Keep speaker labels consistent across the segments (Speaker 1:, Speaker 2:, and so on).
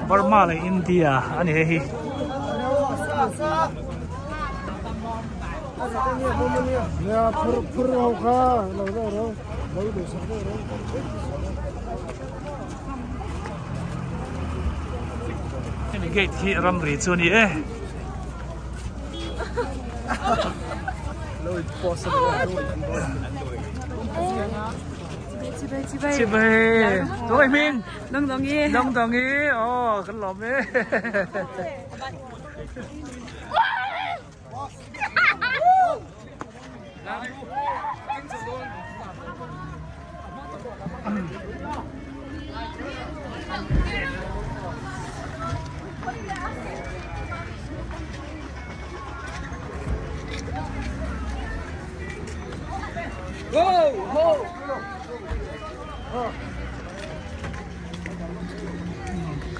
Speaker 1: Burma leh India a ni hei hi. Hemi gate hi ramri chu a ni e. Chibai Tuai Minh
Speaker 2: Dong dong i
Speaker 1: Dong dong i Oh kan lawm e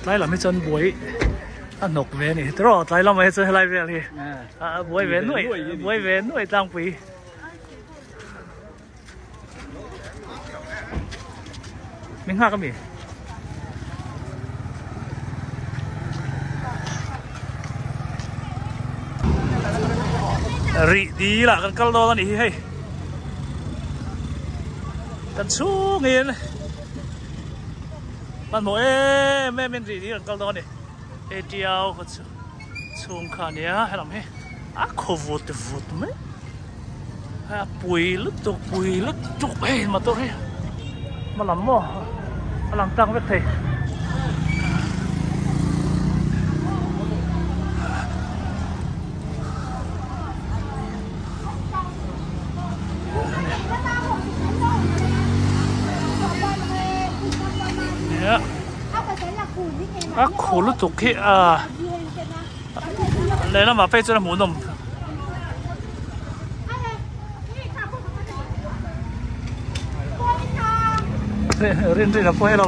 Speaker 1: Tlai lam hi chuan buai a hnawk ve a ni tiraw tlai lamah hi chuan helai vel hi a buai ve nuaih buai ve nuaih tlangpui. Min nghak ami? Rih dil ah kan kal dawn a nih hi hei. Kan chhungin hmanhmawh em em in rih dil kan kal dawn a ni. Hei tiau khaw chhung kha a nia helam hi a khaw vut vut mai. A pui lutuk pui lutuk hei motor hi hma lam maw a lang tlang vek thei. A khu lutuk hi a lehlamah phei chuan a hmuhnawm. Rin rin a pawh hei lo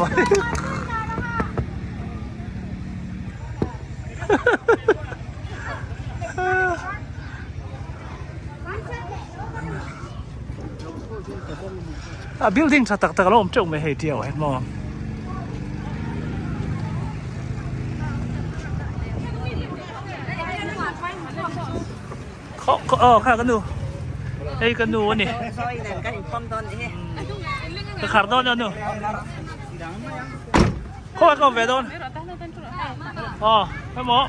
Speaker 1: a building tha tak tak a lo awm teuh mai hei tiau hian maw. Khaw khaw aw kha ka nu hei ka nu a ni ka khar dawn a nu khaw ka awm ve dawn aw hemaw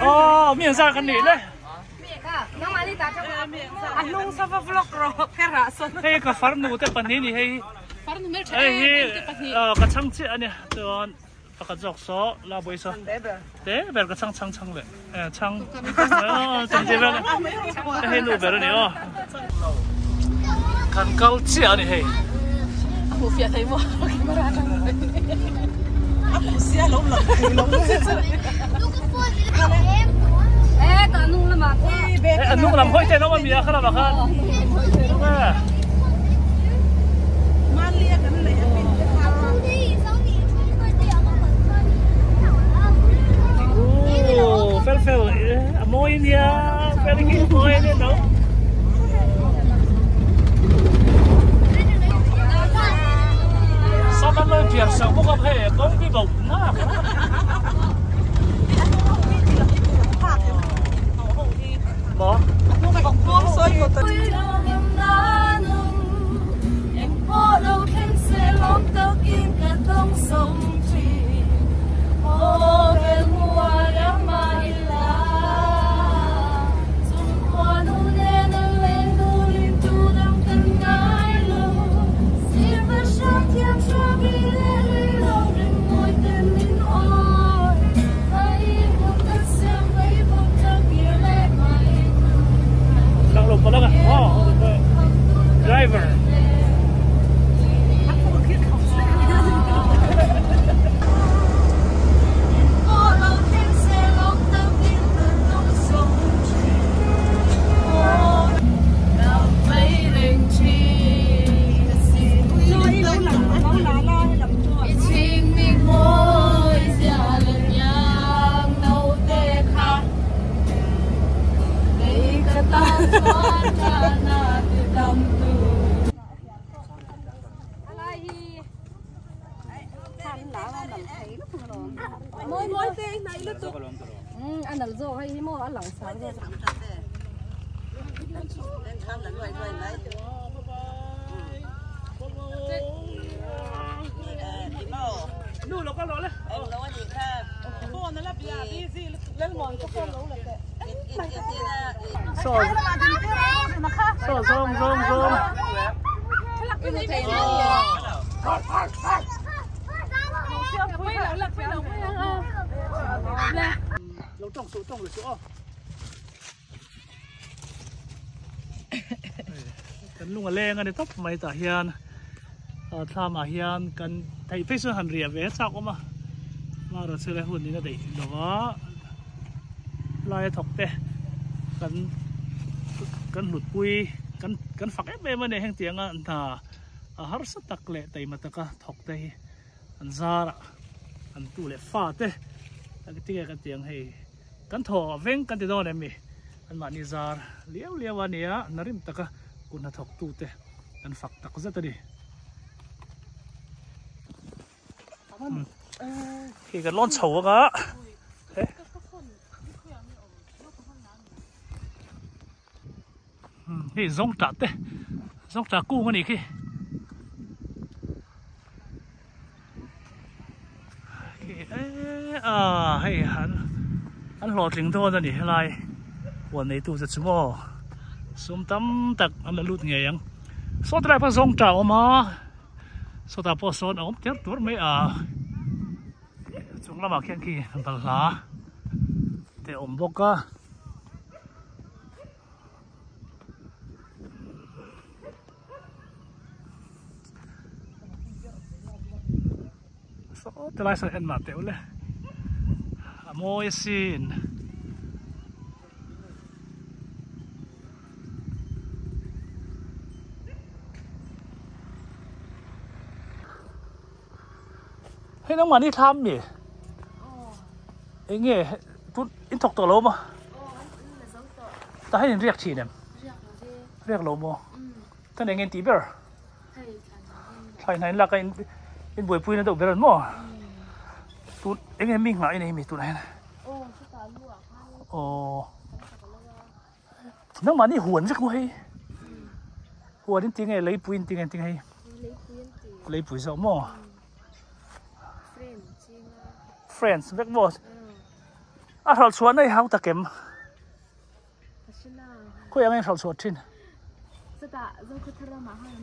Speaker 1: aw mi an zar kan nih le hei ka farnu te pahnih ni hei hei hi ka chhang chiah a ni chuan Pakhat zawk saw la buai saw te ber ka chhang chhang chhang leh eh chhang chhang che vel hei nu ber ani aw kan kal chiah ani hei
Speaker 2: a hmuh fiah thei maw camera atang
Speaker 3: a hmuh sia lo lang thei lo
Speaker 2: eh ka nung lamah
Speaker 1: eh a nung lam hawi te lo ami a kha lamah khan Oh, fel fel a mawi nia fel hi a mawi ania no. Sao ban lôi piar sang bawk a hei kawng bi bo nak. Maw?
Speaker 2: A nal zawk hei hi maw a lang sang zawk.
Speaker 1: Saw zawng zawng zawng. Lo tawng suh tawng suh aw. Kan lung a leng a ni tawp mai tah hian thlam ah hian kan theih phei chuan han riah ve chak awm a marawh chu lai hun in a daih lo va lai a thawk te kan kan hlut pui kan kan fak em em a ni heng tiang a hna a harsa tak leh taima taka thawk te hi an zar a an tu leh fa te tinge kan ti ang hei. Kan thaw veng kan ti dawn em mi? Anmahni zar liau liau a nia, na rim taka kut hnathawk tute kan fak tak zet a ni. Khi kan lawn chho anga hei zawng tah te zawng tah kung a nih khi a hei an an hlawhtling dawn a ni helai huan neitu te chu maw sum tam tak an la lut ngei ang saw tilai pawh zawng tah a awm a sawtah pawh sawn a awm ter tur mai a chung lamah khian khi balhla te a awm bawk a. Saw ti lai sawn en mah teh ule a mawi asin. Hei nangmah ni thlam mi eng nge tun in thawk tawh lo maw tah hian in riak thin em riak lo maw chuan eng nge in tih ber thlai hna in lak a in buaipui na deuh ber an maw tun eng nge mi nghah in ei mi tunah hian aw. Nangmah ni huan vek maw hei huan in ti nge leipui in ti nge tinge hei leipui zawk maw friends vek maw a hralh chhuah na i hau tak em khawi ang in hralh chhuah thin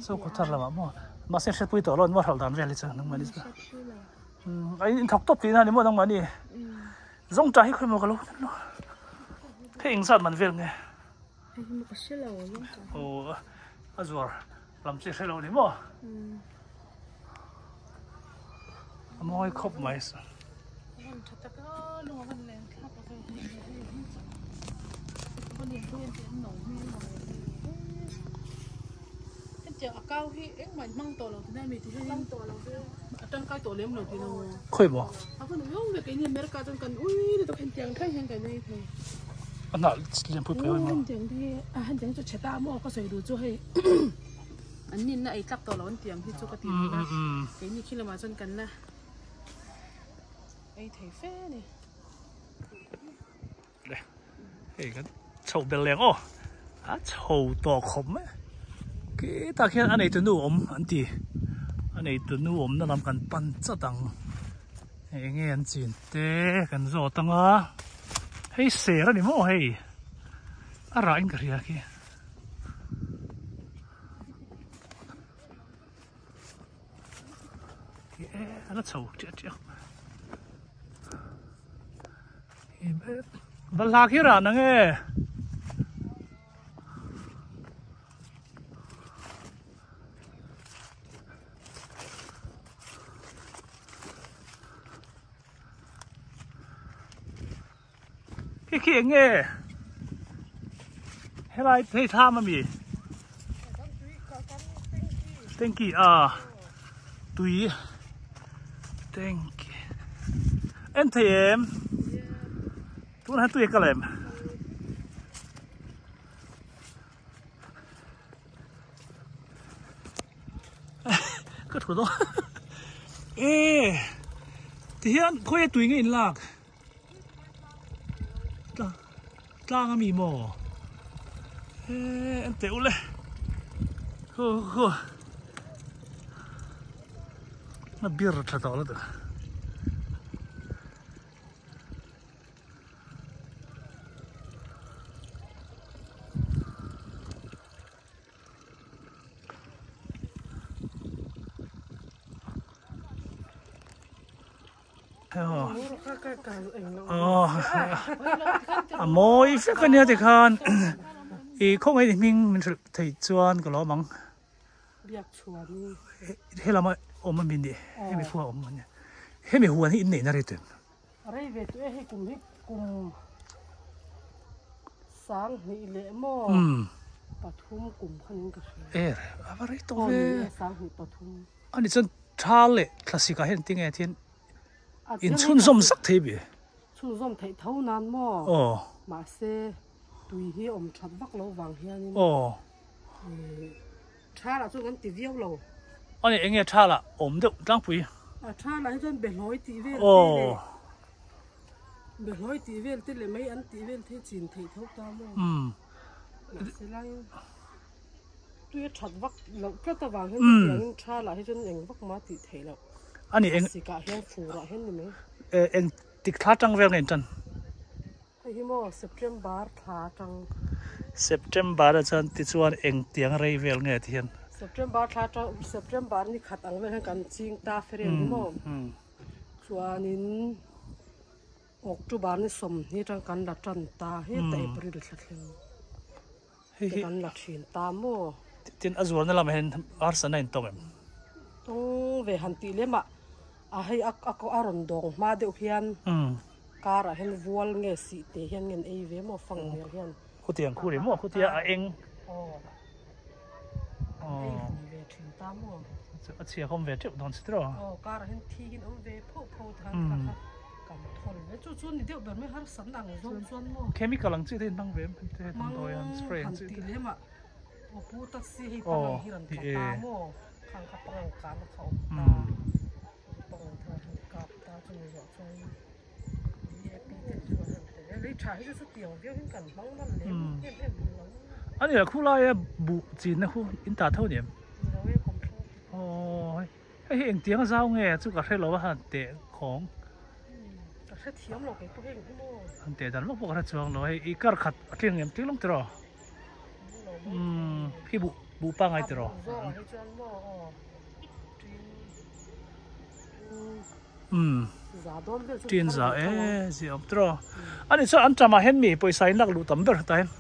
Speaker 1: zokhawthar lamah maw mahse hriatpui tawh lo an maw hralh dan vel hi chu nangmah ni chu a in thawk tawp tihna a ni maw nangmah ni. Zawngṭah hi khawimaw ka lo hmu lo. Hei eng zat man vel nge?
Speaker 2: Hei hi maw ka hre lo zawngṭah.
Speaker 1: Aw a zuar lam chi hre lo ni maw? A mawi khawp mai sa. Khawi maw? A hnah lian pui pui a maw? Hei kan chho bel leng aw a chho tawh khawp mai khi tah khian a neitu nu awm an ti a neitu nu awmna lam kan pan chat ang eng nge an chin te kan zawt ang a hei ser a ni maw hei a rah in ka hria khi. A la chho ṭiah ṭiah Balhla khi rah nang e. Khi khi eng nge helai hei thlam ami tanky a tui tanky en thei em tunah hian tui a kal em. Ka thu dawn e tihian khawi a tui nge in lak. tlang ami maw he en teh ule khu khu a bir tha tawh lutuk. A mawi vek a nia tikhan i khawngaih ni hming min hrilh theih chuan ka lawm ang. Helama awm a mi ni hemi khua awm a nia hemi huan hi inneihna rei tawh em?
Speaker 3: Rei ve tawh e hei kum hi kum sang hnih leh maw pathum kum khan in ka hria.
Speaker 1: E a va rei tawh ve.
Speaker 3: Aw ni e sang hnih pathum.
Speaker 1: Ani chuan thal leh thlasik ah hian tinge thian in chhunzawm zak thei bi.
Speaker 3: Chhunzawm theih tho nan maw.
Speaker 1: Aw.
Speaker 3: Mahse tui hi awm that vak lo vang hianin.
Speaker 1: Aw.
Speaker 3: Thala chuan kan ti viau lo.
Speaker 1: Ani enge thala awm deuh tlangpui.
Speaker 3: A thala hi chuan behlawi tih vel te leh behlawi tih vel te leh mai an tih vel te chin theih tho ta maw. Mahse lai tui a that vak loh tlat avang hian chutiangin thala hi chuan eng vak mah tih theih loh.
Speaker 1: Ani eng
Speaker 3: sikah hian furah hian ni mai.
Speaker 1: Eng tik thla tang vel nge in tan?
Speaker 3: Hei hi maw September thla atang.
Speaker 1: September ah chuan tichuan engtiang rei vel nge ti hian.
Speaker 3: September thla atang September ni khat ang vel hian kan ching ta fer em hi maw. Chuanin October ni sawmhnih atang kan la tan ta heta April thla thleng te kan la thin ta maw.
Speaker 1: Tin a zualna lamah hian harsatna in tawng em?
Speaker 3: Tawng ve han tih lem ah a hei a a rawn dawng hma deuh hian. Car ah hian vual nge sih teh hian nge an ei ve maw fang hmel hian.
Speaker 1: Khutiang khu ri maw khutia a eng.
Speaker 3: Aw an ei hlui ve thin ta maw.
Speaker 1: A chhiahawm ve teuh dawn si tiraw.
Speaker 3: Aw car ah hian thi hian awm ve phoh phoh ta kha kha kan thawn ve chu chu ni deuh ber mai harsatna ang zawng chuan maw.
Speaker 1: Chemical ang chi te in hmang ve em te damdawi ang spray ang chi te.
Speaker 3: Hmang han tih lem ah aw pu tak si hei pangang hi rawn tla ta maw khang kha pangang kahna kha awm ta.
Speaker 1: Ani la khu laia buh chinna khu in ta tho ni em? Aw hei hi engtiang a zau nge chu ka hre lo a han teh khawng. Han teh dan vak pawh ka hre chuang lo hei i kar khat a tling em tling lawng tiraw? Umm khi buh buh pangai tiraw? Umm tin za e zia awm tiraw ani chuan an ṭamah hian mi pawisa in lak luh tam ber heta hian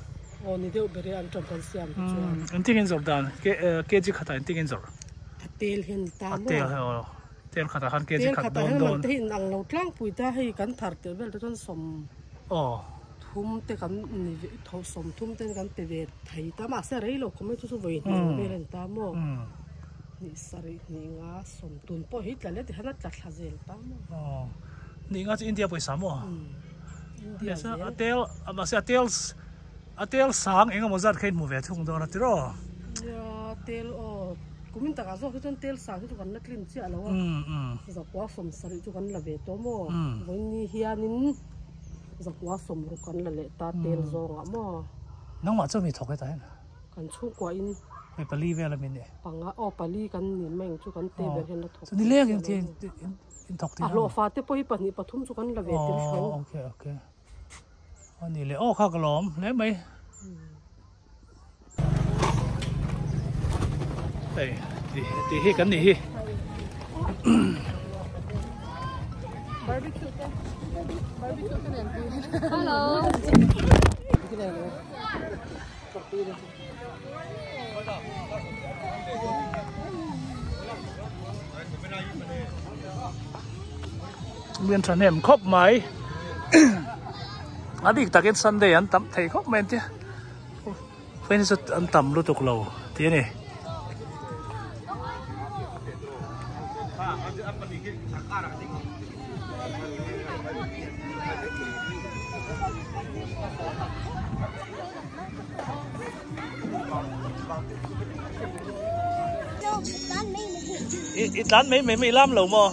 Speaker 3: aw ni deuh ber e an ṭam kan siam te chuan
Speaker 1: engtin nge in zawrh dan kg khatah engtin nge in zawrh
Speaker 3: a tel hian ni ta
Speaker 1: a tel hi aw tel khatah khan kg khat dawn dawn
Speaker 3: tel khatah hian man te hi in ang lo tlangpui ta hei kan thar tel vel te chuan sawm
Speaker 1: aw
Speaker 3: thum te kan ni ve tho sawm thum te kan pe ve thei ta mahse rei lo khawp mai chu chu vawi hnih ang vel a ni ta maw. Hnih sarih hnih nga sawm tun pawh hi tla leh ti hian a tla thla zel ta maw.
Speaker 1: Aw hnih nga chu India pawisa maw?
Speaker 3: India zel.
Speaker 1: A tel mahse a tel a tel sang eng emaw zat kha in hmu ve thung dawn a tiraw?
Speaker 3: Nia tel aw kumin takah zawk hi chuan tel sang hi chu kan la tlin chiah lo a zakua sawm sarih chu kan la ve tawh maw vawiin hianin zakua sawm ruk kan la leh ta tel zawngah maw.
Speaker 1: Nangmah chu mi thawk hetah hian.
Speaker 3: Kan chhungkua in.
Speaker 1: Hei pali vel a min e.
Speaker 3: Panga aw pali kan ni mai ang chu kan te ber hian la thawk.
Speaker 1: Chu ni leng in ti in thawk ti.
Speaker 3: A hlawh fa te pawh hi pahnih pathum chu kan la ve tel tho.
Speaker 1: Aw okay okay. A ni leh aw kha ka lawm hle mai. Hei ti ti hi kan ni hi.
Speaker 2: Barbecue te barbecue te nen ti. Hello.
Speaker 1: Mian thahnem khawp mai a bik takin Sunday an tam thei khawp mai an tia Friends chu an tam lutuk lo tih a ni. I tlan mai mai mai lam lo maw?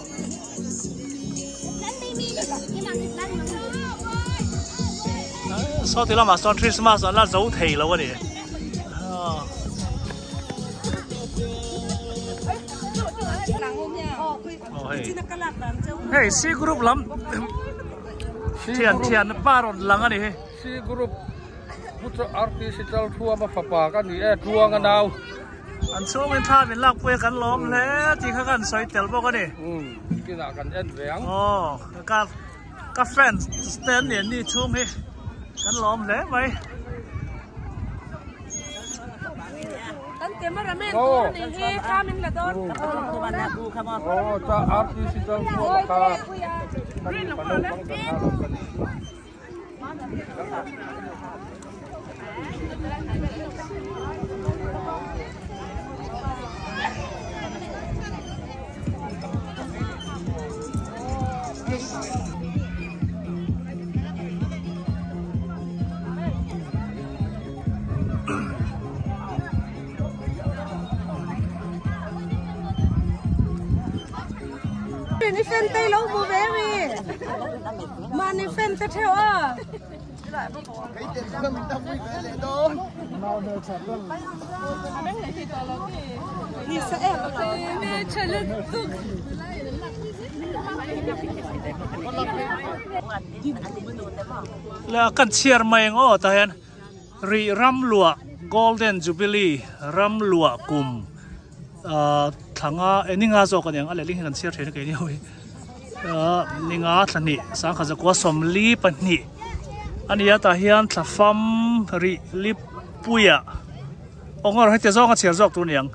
Speaker 1: Saw ti lamah sawn Christmas an la zo thei lo a ni. Hei C group lam thian thian pa rawn lang a ni hi.
Speaker 4: C group pu chu RTC chal thuama fapa ka ni e tluang a nau.
Speaker 1: An chhungin thla min lak pui a kan lawm hle tih kha kan sawi tel bawk a ni.
Speaker 4: Umm kinah kan en ve ang.
Speaker 1: Aw ka ka fans te an ni an ni chhung hi kan lawm hle mai.
Speaker 2: Kan cameraman tur a nih hi thla min la dawn.
Speaker 4: Aw cha RTC chal thuama kha kan ni pa naupang kan ha lo ka ni.
Speaker 3: Ni fan te lo mu ve mi. Mani fan te theo a. Ni sa em
Speaker 1: La kan chhiar mai ang aw tah hian rih ram luah golden jubilee ram luah kum ahh thlanga eh ninga zawk a ni ang a lehling hi kan chhiar thin a keini ho hi ahh ninga thla hnih sangkhat zakua sawmli pahnih a ni a tah hian thla fam rih lipuiah aw ngaw heti zawng a chhiar zawk tur a ni ang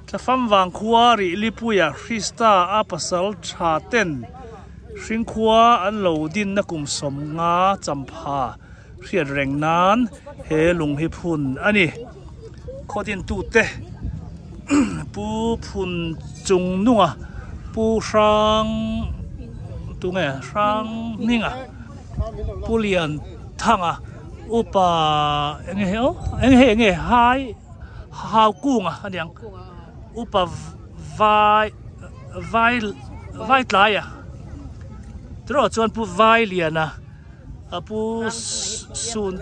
Speaker 1: thla fam vang khua rih lipuiah Krista a pasal tha ten hringkhua an lo dinna kum sawmnga champha hriat reng nan he lung hi phun a ni. Khaw dintute Pu Phun Chung Nunga Pu Hrang tunge Hrang Hminga Pu Lian Thanga Upa eng nge aw eng nge eng nge Hai Hau Kunga a niang Upa Vai Vai Vai Tlaia tiraw chuan Pu Vai Liana. A pu sun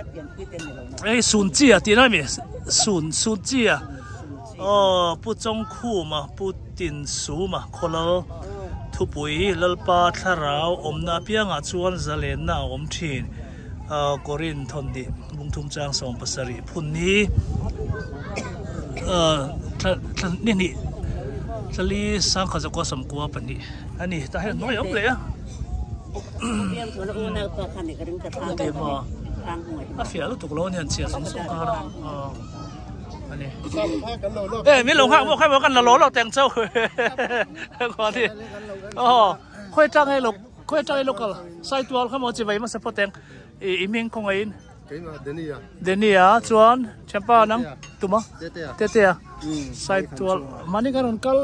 Speaker 1: ei sun chi a tih lai mi sun sun chi a aw pu chawngkhum a pu tin sum a khawlal thupui lalpa thlarau awmna apiangah chuan zalenna a awm thin ah kawrin thawnhnih lungthum chang sawm pasarih phun hi ah thla thla ni hnih thlali sangkhat zakua sawmkua pahnih a ni tah hian hnuai a awm leh a. A fiah lutuk lo a ni an chhiar zawng zawng kar a ani e min lo nghak maw khai maw kan la lo lo teng chau khuan hi aw khawi tang ei lo khawi tang ei local sai tual kha maw chi vai hmasa pawh teng i i hming khawngaih in Denia chuan thianpa nang tuma Tetea sai tual mahni kan rawn kal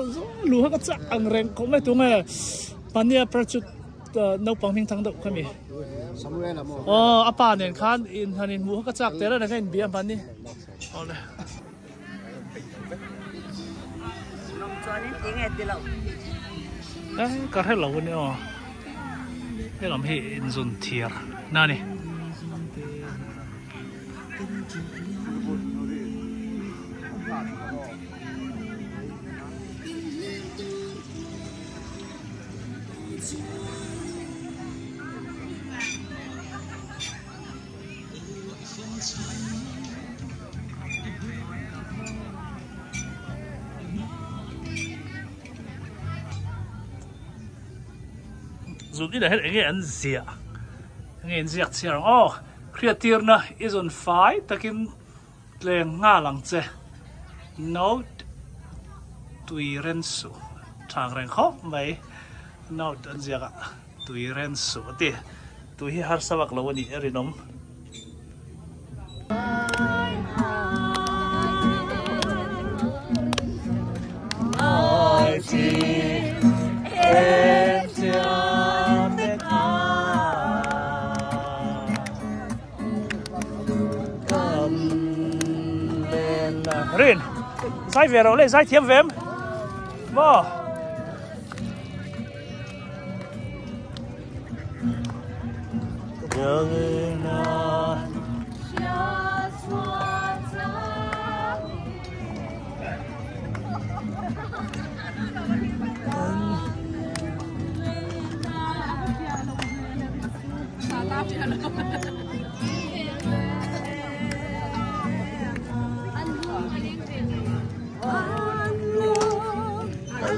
Speaker 1: lu kha ka chak ang reng khawp mai tunge Pania Prachut naupang hming thang deuh kha mi. Aw a pa nen khan in han in hmuh kha ka chak tel a nge in bia hman ni. Awle. Eh ka hre lo ani aw. He lam hi in zun thiar na ni. Zun inah hian enge an ziah enge in ziak chhiar ang aw hriattirna i zun fai takin Tleng nghal ang che. Note, Tui ren suh. Thang reng khawp mai. Note an ziak a, tui ren suh a ti. Tui hi harsa vak lo a nih a rinawm. Rin zai ve ro le zai thiam vem maw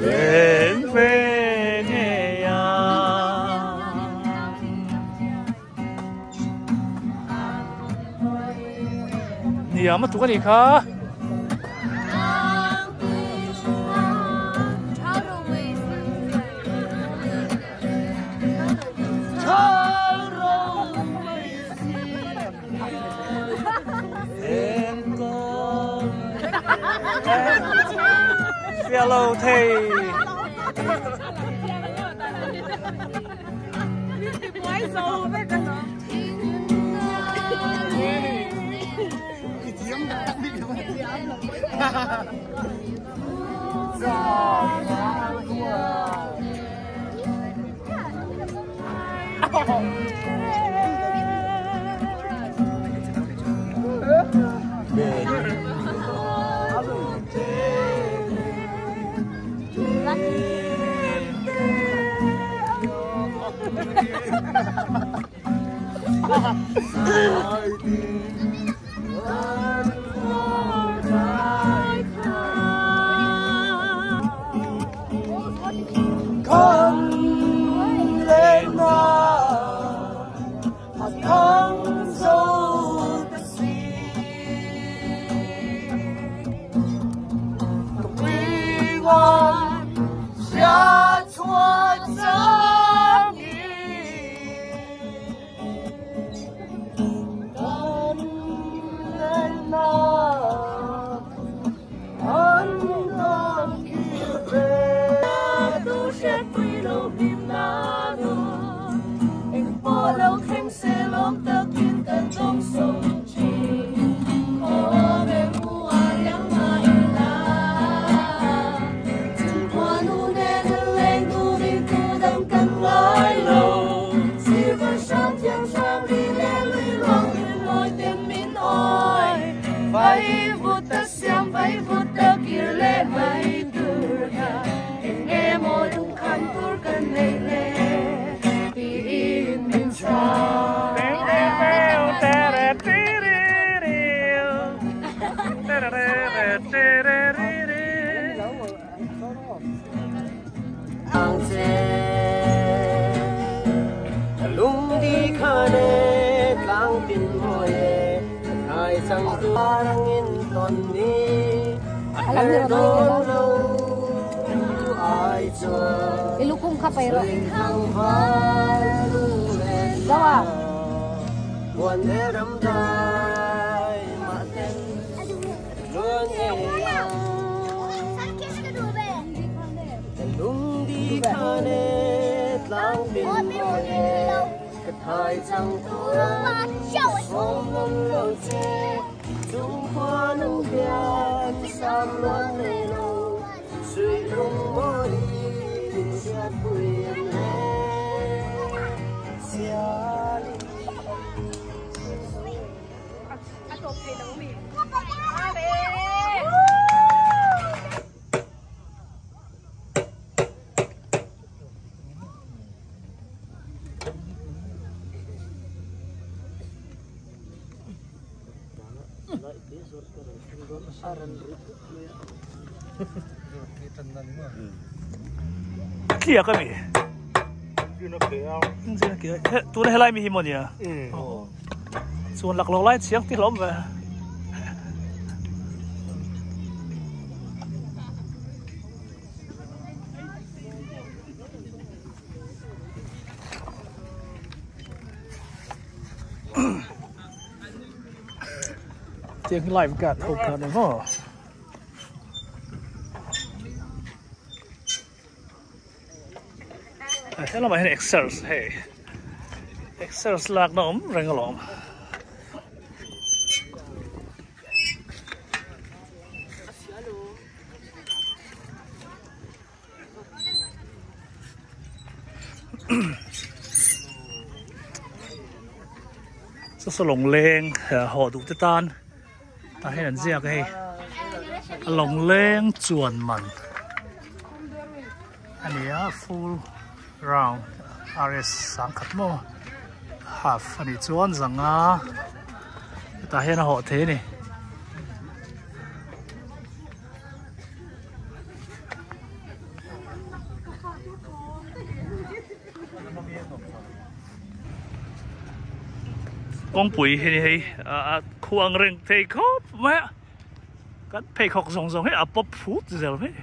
Speaker 1: Leng ve ngei ang. Nia ma tuk a nih kha. Fellow thei.
Speaker 2: Ilukong ka pero. Dawa.
Speaker 1: Kia kami. Tu na helai mi hi mo nia. Chuan lak lo lai chiang ti hlawm ve. Tiang live guard ho kha ni maw. Helamah hian exers hei exers lakna awm reng alawm. Saw saw lawngleng haw duh te tan tah hian an ziak a hei lawngleng chuan man a ni a full round rs sangkhat maw. Half a nih chuan zanga hetah hian a hawh thei a ni. Kawngpui hi hei a khuang reng thei khawp mai a kan pheikhawk zawng zawng hi a pawp phut zel mai.